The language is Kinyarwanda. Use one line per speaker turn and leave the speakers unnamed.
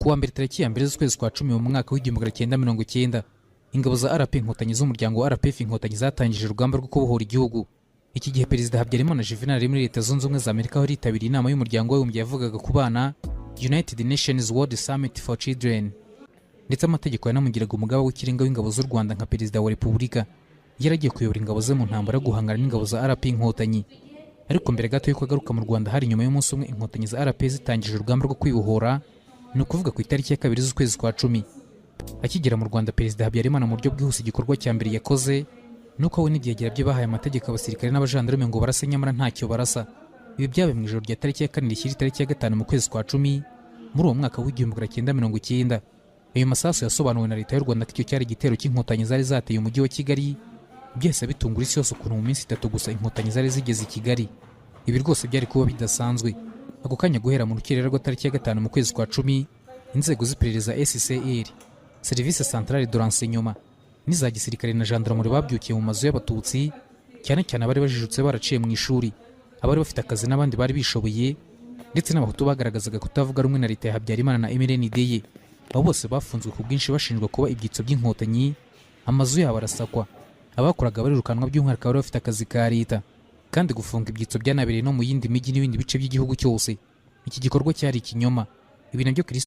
Kuwa mbere, tariki ya 1 z'ukwezi kwa 10 mu mwaka w'1990, ingabo za RP Inkotanyi z'umuryango wa RPF Inkotanyi zatangije urugamba rwo kubohora igihugu. Iki gihe Perezida Habyarimana Juvenal ari muri Leta Zunze Ubumwe za Amerika, aho yitabiriye inama y'Umuryango w'Abibumbye yavugaga ku bana, United Nations World Summit for Children. Ndetse amategeko yanamugiraga umugaba w'ikirenga w'ingabo z'u Rwanda nka Perezida wa Repubulika. Yari agiye kuyobora ingabo ze mu ntambara yo guhangana n'ingabo za RP Inkotanyi. Ariko mbere gato y'uko agaruka mu Rwanda, hari nyuma y'umunsi umwe Inkotanyi za RP zitangije urugamba rwo kwibohora, ni ukuvuga ku itariki ya 2 z'ukwezi kwa 10. Akigera mu Rwanda, Perezida Habyarimana mu buryo bwihuse igikorwa cya mbere yakoze ni uko we n'ibyegera bye bahaye amategeko abasirikare n'abajandarume ngo barase, nyamara ntacyo barasa. Ibi byabaye mu ijoro rya tariki ya 4 rishyira itariki ya 5 mu kwezi kwa 10 muri uwo mwaka w'1990. Ayo masasu yasobanuwe na Leta y'u Rwanda ko icyo cyari igitero cy'Inkotanyi zari zateye umujyi wa Kigali. Byahise bitungura isi yose ukuntu mu minsi 3 gusa Inkotanyi zari zigeze i Kigali. Ibi rwose byari kuba bidasanzwe. Ako kanya, guhera mu rukerera rwa tariki ya 5 mu kwezi kwa 10, inzego z'iperereza, SCR, Service Central de Renseignement, n'iza gisirikare na gendarmerie babyukiye mu mazu y'Abatutsi, cyane cyane abari bajijutse baraciye mu ishuri, abari bafite akazi n'abandi bari bishoboye, ndetse n'Abahutu bagaragazaga kutavuga rumwe na leta ya Habyarimana na MRND ye. Abo bose bafunzwe ku bwinshi bashinjwa kuba ibyitso by'Inkotanyi. Amazu yabo arasakwa, abakoraga barirukanwa, by'umwihariko abari bafite akazi ka leta. Kandi gufunga ibyitso byanabereye no mu yindi mijyi n'ibindi bice by'igihugu cyose. Iki gikorwa cyari ikinyoma. Ibi nabyo Kristo